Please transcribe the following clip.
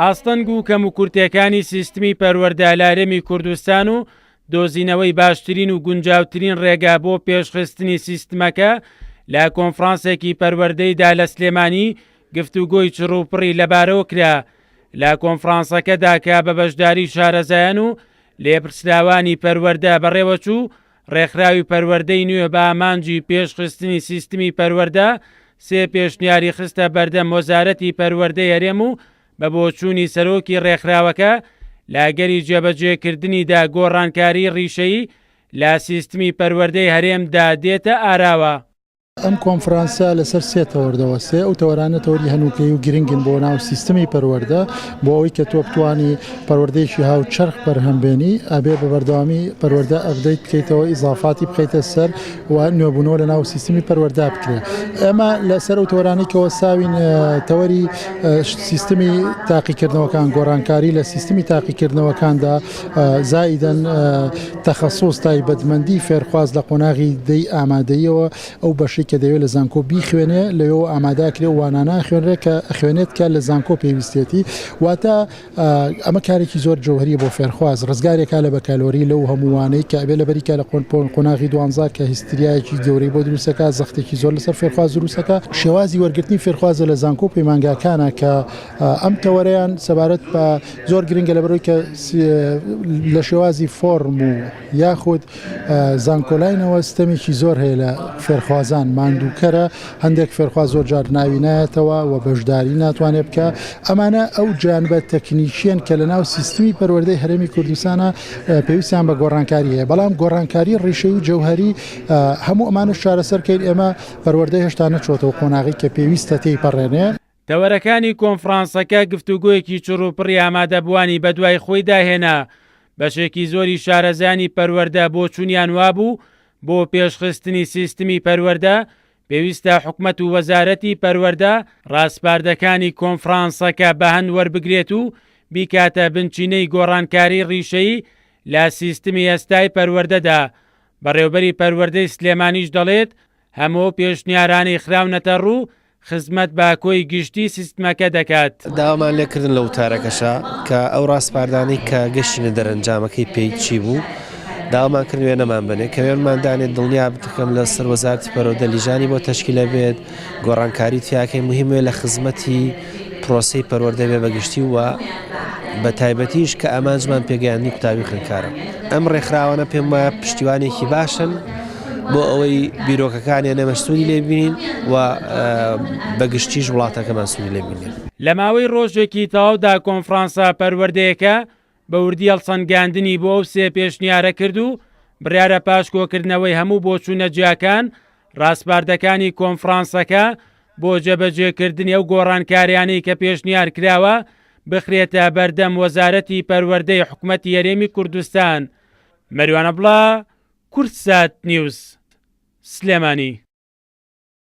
ئاستەنگ و کەموکورتیەکانی سیستمی پەروەردە لە هەرێمی کوردستان و دۆزینەوەی باشترین و گونجاوترین ڕێگا بۆ پێشخستنی سیستمەکە لە کۆنفرانسێکی پەروەردەیدا لە سلێمانی گفتوگۆی چڕوپڕی لەبارەوە کرا. لە کۆنفرانسەکەدا کە بە بەشداری شارەزایان و لێپرسراوانی پەروەردە بەڕێوەچوو، ڕێکخراوی پەروەردەی نوێ بە ئامانجی پێشخستنی سیستمی پەروەردە سێ پێشنیاری خستە بەردەم وەزارەتی پەروەردەی هەرێم و بە بۆچوونی سەرۆکی ڕێکخراوەکە لە ئەگەری جێبەجێکردنیدا گۆڕانکاری ڕیشەیی لە سیستمی پەروەردەی هەرێمدا دێتە ئاراوە. ئەم کۆنفرانسە لەسەر سێ تەوەر دەوەستێ، ئەو تەوەرانە تەوەری هەنووکەیی و گرنگن بۆ ناو سیستمی پەروەردە، بۆ ئەوەی کە تۆ بتوانی پەروەردەیەکی هاوچەرخ بەرهەم بێنی، ئەبێ بە بەردەوامی پەروەردە update بکەیتەوە، ئیزافاتی بخەیتە سەر و نوێبوونەوە لە ناو سیستمی پەروەردە بکرێ. ئێمە لەسەر ئەو تەوەرانەی کە وەستاوین، تەوەری سیستمی تاقیکردنەوەکان، گۆڕانکاری لە سیستمی تاقیکردنەوەکاندا، زائیدەن تەخەسوس، تایبەتمەندی فێرخواز لە قۆناغی دەی ئامادەییەوە ئەو بەشەی کە دەیەوێت لە زانکۆ بیخوێنێ لەوێوە ئامادە ئەکرێ و وانانە ئەخوێنرێ کە ئەخوێنێت کە لە زانکۆ پێویستێتی واتە ئەمە کارێکی زۆر جەوهەریە بۆ فێرخواز ڕزگارێکا لە بەکالۆری لەو هەموو وانەی کە ئەبێ لەبەری کا لە قۆناغی دوانزە کە هیستریایەکی گەورەی بۆ دروستەکا زەختێکی زۆر لەسەر فێرخواز دروستەکا شێوازی وەرگرتنی فێرخوازە لە زانکۆ و پەیمانگاکانە کە ئەم تەوەرەیان سەبارەت بە زۆر گرنگە لەبەرەوەی کە لە شێوازی فۆرم و یاخود زانکۆلاینەوە ستەمێکی زۆر هەیە لە فێرخوازان ماندووکەرە هەندێک فێرخواز زۆر جار ناوی نایەتەوە و بەشداری ناتوانێت بکە ئەمانە ئەو جانبە تەکنیکیەن کە لە ناو سیستمی پەروەردەی هەرێمی کوردستانە پێویستیان بە گۆڕانکاری هەیە بەڵام گۆڕانکاری ڕیشەی و جەوهری هەموو ئەمانە چارەسەرکەین ئێمە پەروەردە هێشتا نەچۆتەوە قۆناغی کە پێویستە تێی پەڕێنێ. تەوەرەکانی کۆنفرانسەکە گفتوگۆیەکی چڕوپڕی ئامادەبووانی بەدوای خۆیدا هێنا، بەشێکی زۆری شارەزایانی پەروەردە بۆچوونیان وابوو بۆ پێشخستنی سیستمی پەروەردە پێویستە حکومەت و وەزارەتی پەروەردە ڕاسپاردەکانی کۆنفرانسەکە بەهەند وەربگرێت و بیکاتە بنچینەی گۆڕانکاری ڕیشەیی لە سیستمی ئێستای پەروەردەدا، بەڕێوبەری پەروەردەی سلێمانیش دەڵێت هەموو ئەو پێشنیارانەی خراونەتە ڕوو خزمەت بە کۆی گشتی سیستمەکە دەکات. داوامان لێکردن لە وتارەکەشا کە ئەو ڕاسپاردانەی کە گەشتینە دەرەنجامەکەی پێی چی بوو داوامان کرد وێنەمان بنێ کە وێنمان دانێت دڵنیا بتکەم لە سەر وەزارەتی پەروەردە لیژانی بۆ تەشکیلە بێت گۆڕانکاری تیاکەی مهمە لە خزمەتی پرۆسەی پەروەردە بێ بەگشتی و بە تایبەتیش کە ئامانجمان پێگەیاندنی قوتابی خوێندکارە ئەم ڕێکخراوانە پێم وایە پشتیوانێکی باشن بۆ ئەوەی بیرۆکەکانیان ئێمەش سوودی لێ ببینین و بە گشتیش وڵاتەکەمان سوودی لێ ببینێت. لە ماوەی ڕۆژێکی تەواودا کۆنفرانسە پەروەردەیەکە بە وردی هەڵسەنگاندنی بۆ ئەو سێ پێشنیارە کرد و بڕیارە پاش کۆکردنەوەی هەموو بۆچوونە جیاکان ڕاسپاردەکانی کۆنفرانسەکە بۆ جێبەجێکردنی ئەو گۆڕانکاریانەی کە پێشنیار کراوە بخرێتە بەردەم وەزارەتی پەروەردەی حکومەتی هەرێمی کوردستان. مەروان عەبڵا، کوردسات نیوز، سلێمانی.